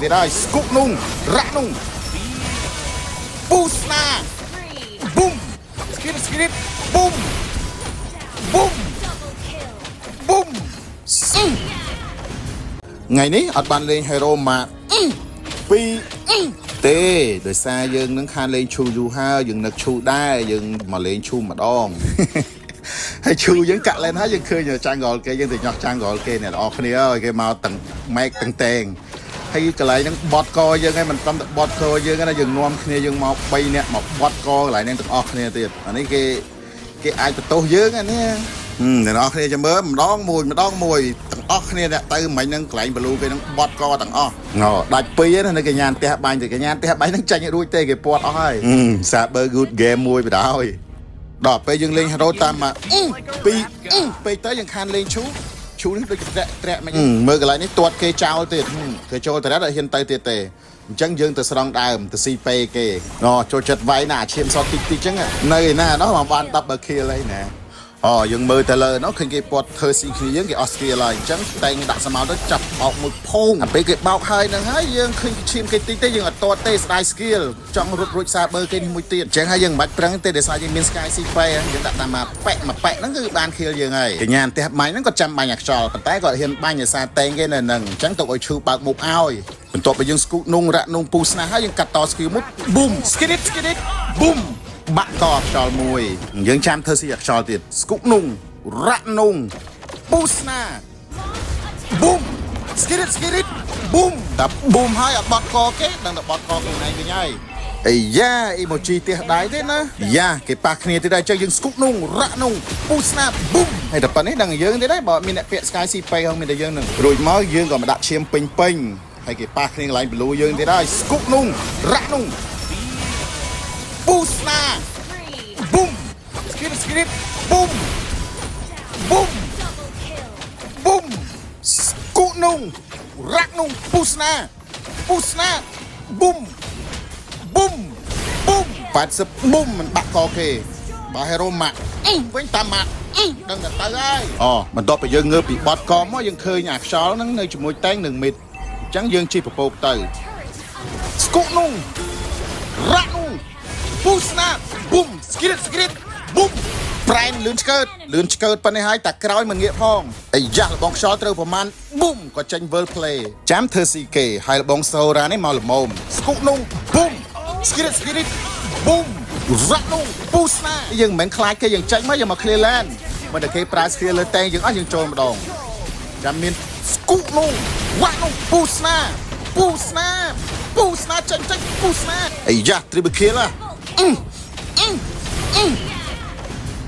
ទៀតហើយស្គុកនោះរ៉ាក់នោះពូស្នាប៊ុំស្គីតស្គីតប៊ុំប៊ុំប៊ុំស្អឹថ្ងៃនេះអត់បានលេង Hero ម៉ាពីរទេដោយសារយើងនឹងខានលេងឈូយូរហើយយើងនឹកឈូដែរយើងមកលេងឈូម្ដង ហើយឈូយើងកាក់លែនហើយយើងឃើញ jungle គេយើងទៅញោះ jungle គេអ្នកនរគ្នាអើយគេមកទាំងម៉ែកទាំងតែងហើយកន្លែងហ្នឹងបត់កយើងហើយមិនត្រឹមតែបត់កយើងទេណាយើងនាំគ្នាយើងមក3នាក់មកបត់កកន្លែងហ្នឹងទាំងអស់គ្នាទៀតអានេះគេគេអាចបន្ទោសយើងអានេះអ្នកនរគ្នាចាំមើលម្ដងមួយម្ដងមួយទាំងអស់គ្នាអ្នកទៅមិញហ្នឹងកន្លែង blue គេហ្នឹងបត់កទាំងអស់ងដាច់ពីរណានៅកញ្ញាផ្ទះបាញ់ទៅកញ្ញាផ្ទះបាញ់ហ្នឹងចាញ់រួចទេគេពាត់អស់ហើយសាបើ good game មួយបដ ாய் ដល់ពេលយើងលេង hero តាមមកពីរពេកទៅយើងខានលេងឈូឈូនេះដូចត្រាក់ត្រាក់មិនមើលកន្លែងនេះទាត់គេចោលទៀតគេចូលតរ៉ាត់អត់ហ៊ានទៅទៀតទេអញ្ចឹងយើងទៅស្រង់ដើមទៅស៊ីពេគេណចូលចិត្តវាយណាអាឈាមសតិចតិចអញ្ចឹងនៅឯណានោះមកបាន double kill ហើយណាអូយើងមើលទៅលើនោះឃើញគេពាត់ធ្វើស៊ីគ្នាយើងគេអស់ skill ហើយអញ្ចឹងតែងដាក់សមោទៅចាប់បោកមួយផោងអាពេលគេបោកហើយនឹងហើយយើងឃើញឈាមគេតិចទេយើងអត់ទាត់ទេស្ដាយ skill ចង់រត់រួចសាបើគេនេះមួយទៀតអញ្ចឹងហើយយើងមិនបាច់ប្រឹងទេដោយសារយើងមាន sky ស៊ីពេយើងដាក់តាមមកប៉ែកមកប៉ែកហ្នឹងគឺបាន kill យើងហើយកញ្ញាផ្ទះបាញ់ហ្នឹងគាត់ចាំបាញ់អាខ្យល់ប៉ុន្តែគាត់ហ៊ានបាញ់ដោយសារតែងគេនៅហ្នឹងអញ្ចឹងទុកឲ្យឈឺបើកមុខឲ្យបន្ទាប់ពីយើងស្គូនងរ៉ាក់នងពូស្នាហើយយើងកាត់ត skill មួយប៊ុំ skid skid ប៊ុំបាក់កខ្យល់មួយយើងចាំធ្វើស៊ីអាខ្យល់ទៀតស្គុកនងរ៉ាក់នងពូស្នាប៊ុំ skid skid ប៊ុំតែប៊ុំហើយអត់បត់កគេដឹងតែបត់កខ្លួនឯងវិញហើយអាយ៉ាអ៊ីម៉ូជីផ្ទះដៃទេណាយ៉ាគេប៉ះគ្នាទៀតហើយចឹងយើងស្គុកនងរ៉ាក់នងពូស្នាប៊ុំហើយតែប៉ុណ្នេះដឹងយើងទៀតហើយបើមានអ្នកពាក់ Sky C ពេហងមានតែយើងនឹងរួចមកយើងក៏មកដាក់ឈាមពេញពេញហើយគេប៉ះគ្នាកន្លែង blue យើងទៀតហើយស្គុកនងរ៉ាក់នងពូស្នាប៊ុំស្គីតស្គីតប៊ុំប៊ុំប៊ុំស្គុកនងរ៉ាក់នងពូស្នាពូស្នាប៊ុំប៊ុំប៊ុំ80ប៊ុំមិនបាក់កគេបើ hero ម៉ាក់វិញតាមម៉ាក់ដឹងតែទៅហើយអូបន្ទាប់ពីយើងងើបពីបត់កមកយើងឃើញអាខ្យល់ហ្នឹងនៅជាមួយតែងនឹងមីតអញ្ចឹងយើងជិះពពកទៅស្គុកនោះរ៉ាក់នោះពូស្នាប៊ុំស្គីតស្គីតប៊ុំប្រែនលឿនឆ្កើតលឿនឆ្កើតប៉ុណ្ណេះហើយតែក្រោយមិនងាកផងអាយ៉ាលបងខ្យល់ត្រូវប្រមាណប៊ុំក៏ចេញ world play ចាំធ្វើ CK ហើយលបងសូរ៉ានេះមកល្មមស្គុកនោះប៊ុំស្គីតស្គីតប៊ុំរ៉ាក់នោះពូស្នាយើងមិនមែនខ្លាចគេយើងចេញមកយើងមក clear lane មិនតែគេប្រើ skill លើតែងយើងអស់យើងចូលម្ដងចាំមានស្គុកនោះវ៉ាក់នោះពូស្នាពូស្នាពូស្នាចេញចេញពូស្នាអាយ៉ា triple kill ហ៎